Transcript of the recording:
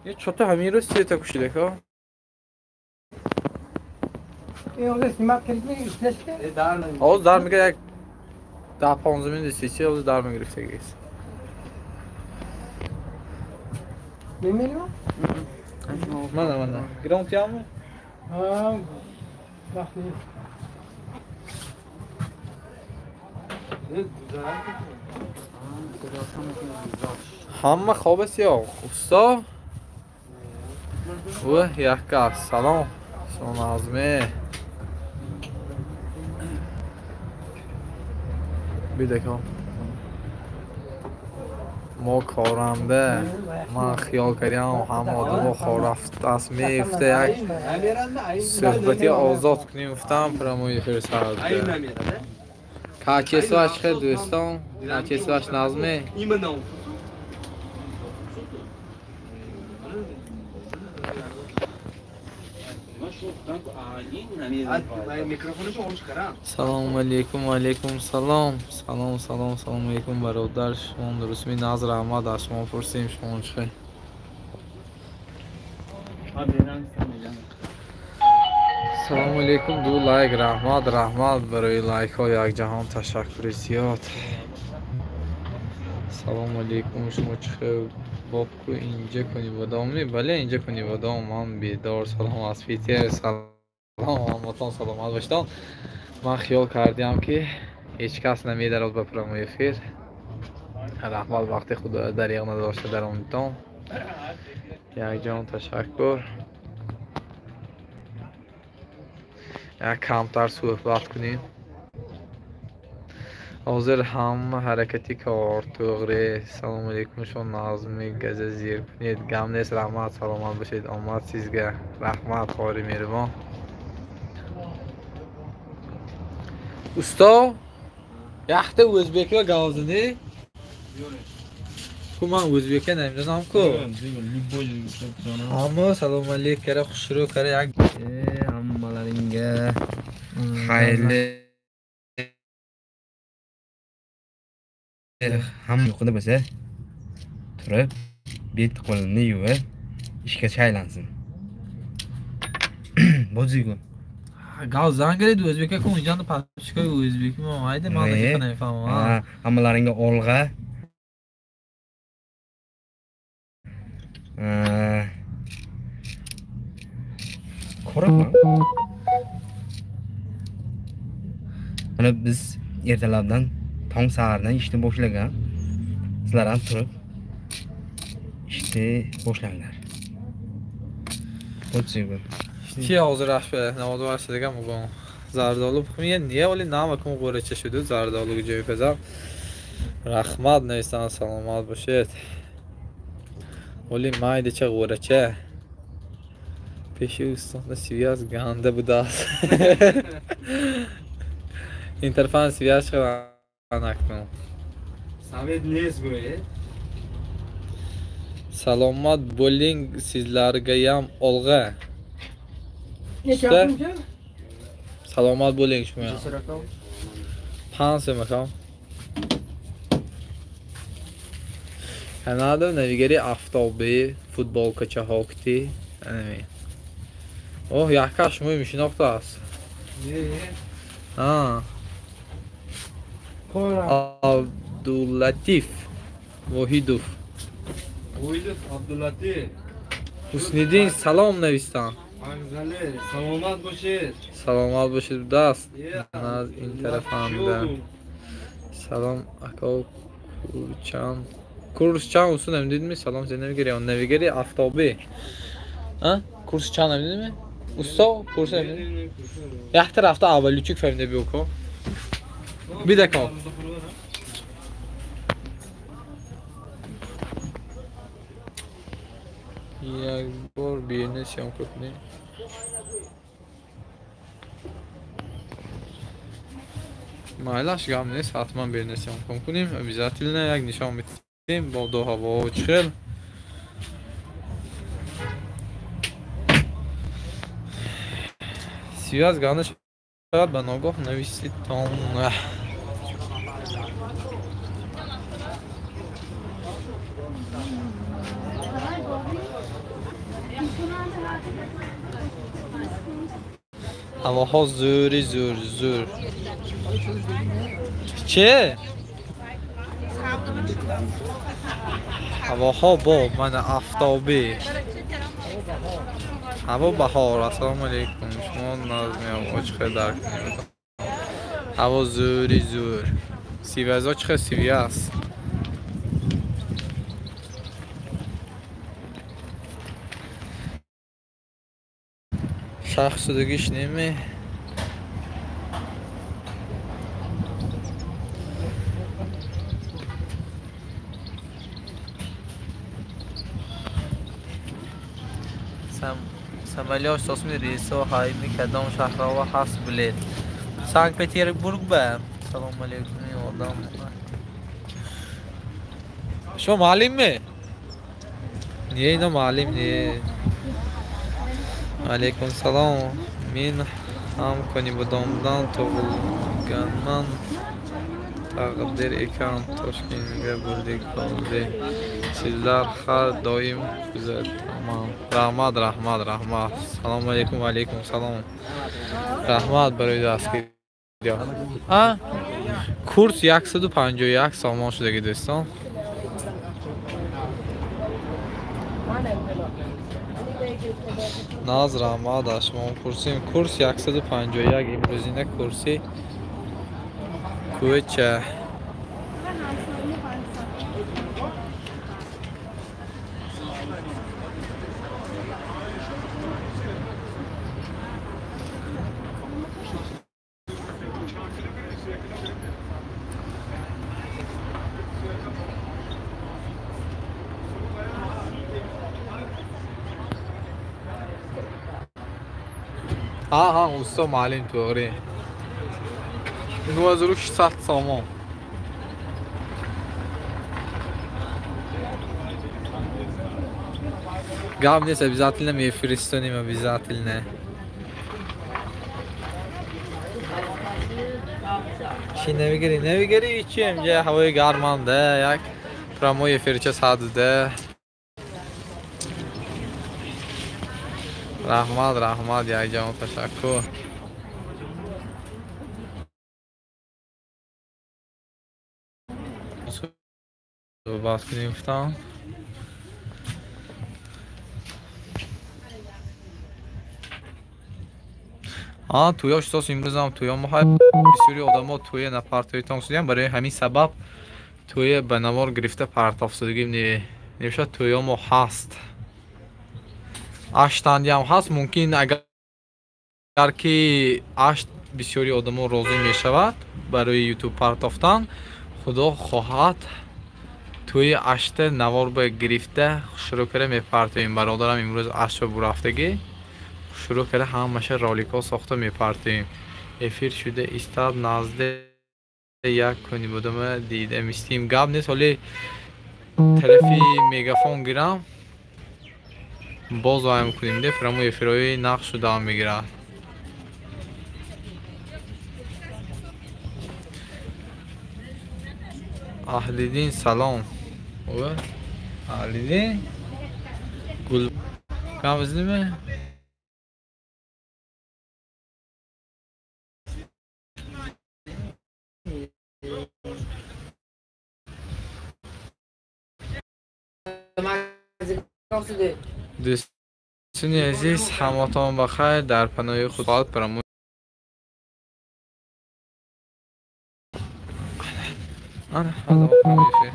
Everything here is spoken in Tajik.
Чото ҳамин рӯз света кушидака? Ҳозир дар мега як 10-15 минут свечи ҳозир дар мегирифтагист. Мана мана. Гиром тияму? Ҳама хоб аст ё усто? Ӯ якка салом. Салом азме. Бидакам. Мо коранда. Ман хиёл кардам ҳама одамо хоб рафтааст меюфта як суҳбати озод кунем гуфтам прямой эфир сар. Качествоаш хел дӯстон? Качествоаш назме? Салому алейкум, алейкум салом. Салом, салом, салом алейкум бародар. Шумо дурустми? Наз раҳмат, аз шумо пурсем, шумо чӣ хел? Салому алейкум, ду лайк, раҳмат, раҳмат барои лайкҳо, якҷаҳон ташаккури зиёд. Салому алейкум, шумо чӣ хел? Бобку инҷа кунӣ бодом? Бале, инҷа кунӣ бодом, ман бедор. Салом аз Питер, салом ҳаматон, саломат бошед. Ман хиёл кардиам ки ҳеҷ кас намедарод ба прямой эфир. Раҳмат, вақти худо дариғ надошта даромадитон. Якҷаҳон ташаккур. Як камтар суҳбат кунем. Ҳозир ҳама ҳаракати кор туғри. Салому алейкум, шумо назми газа зир кунед. Гам нест, раҳмат, саломат бошед. Омад сизга. Раҳмат, хори меҳрибон. Усто, яхта o'zbeklar gavzini. Ку ман o'zbekka намедонам ку. Ҳама салому алейк кара, хушрӯ кара як hammalaringga xayrli hamma uyquda bo'lsa turib bet qo'lini yuvib ishga shaylansin. Bozigu. Gav zangirid o'zbekka ku injani подписчика o'zbekmi? Haydi, men nima fahmam. Hammalaringga olg'a. Ko'raman. Mana biz ertalabdan tong sahardan ishni boshlagan. Sizlar ham turib ishni boshlanglar. O'tsin. Чи ҳозир рафт 98 дига мугон зардолу пухмия не оли намакун ғӯрача шуду зардолу ҷои пазам. Раҳмат навистан, саломат бошед. Оли майдача ғӯрача. Пеши устонда связь ганда будааст. Интерфан связь накун. Совет нест гӯед. Саломат bo'ling, sizlargayam olg'a. Usta, salomat bo'ling shunga. 5 so'm akam. Канада навигари афтоби футболкача ҳокти. Анами. Оҳ, якка шумо мешинохтааст. А. Абдуллатиф Воҳидов. Воҳидов Абдуллатиф. Ҳусниddin салом навистан. Анзали, саломат бошед. Саломат бошед даст. Аз ин тарафанда. Салом ако курчан. Курс чанд усу намедидми? Салом зен навигари он навигари афтоби. А? Курс чанд намедидми? Усто курс намедидми? Якта рафта аввалючик фаҳмида биё ко. Бидако. Як бор берни съёмка кунем. Майлаш гам нест, ҳатман берни съёмка кунем. Обязательно як нишон медиҳем боду ҳаво чӣ хел. Связь ганда шавад ба ногоҳ нависитон. Ҳавоҳо зӯри зӯр зӯр. Че? Ҳавоҳо бо мана афтобӣ. Ҳаво баҳор. Ассалому алайкум. Шумо назмиям очхе дарк кунед. Ҳаво зӯри зӯр. Сивазо чихе сиви аст. Шахс шудагиш неме? Самолёт сосми рейсо ҳайми кадом шаҳрова ҳаст билет? Санкт-Петербург ба. Салому алейкум, одам. Шумо муаллимме? Не, ино муаллим не. Алейкум салом. Мин ҳам Конибодомдан tug'ilganman. Taqdir ekan Toshkentga bo'ldik qoldi. Sizlar har doim kuzataman. Rahmat, rahmat, rahmat. Assalomu alaykum, va alaykum salom. Rahmat барои дастгирӣ. А? Курс 151 сомон шудаги дӯстон. Наз раҳмат аз шумо пурсем. Курс 151 имрӯзина курси кӯча. Ҳа, усто муаллим туғри. 9600 сомон. Гап нест, обязательно мефиристонем, обязательно. Чӣ навигирӣ? Навигирӣ чӣ? Инҷа ҳавои гарманда, як прямой эфирча садда. Раҳмат, раҳмат, якҷон ташаккур. Суҳбат кунем гуфтам. Тӯё шудос имрӯзам тӯё мо бисёри одамо тӯя напартоитон шудиям, барои ҳамин сабаб тӯя ба навор гирифта партофшудагим не. Немешавад тӯё мо ҳаст. Аштандиам ҳаст, мумкин агар ки ашт бисёри одамо розӣ мешавад барои ютуб партофтан, худо хоҳад тӯи ашта навор ба гирифта шурӯъ карда мепартоем. Бародарам имрӯз ашт ба бурафтагӣ шурӯъ карда ҳамаша роликҳо сохта мепартоем. Эфир шуда истад назди як Конибодома дида мистим. Гап нест, ҳоли тарафи мегафон гирам боз ваем кунем, де прямой эфирҳои нақш шуда мегирад. Аҳлиддин салом. Аҳлиддин гул камзниме? Дӯстони азиз, ҳаматон ба хайр, дар паноҳи Худо прямой ана ҳадо прямой эфир.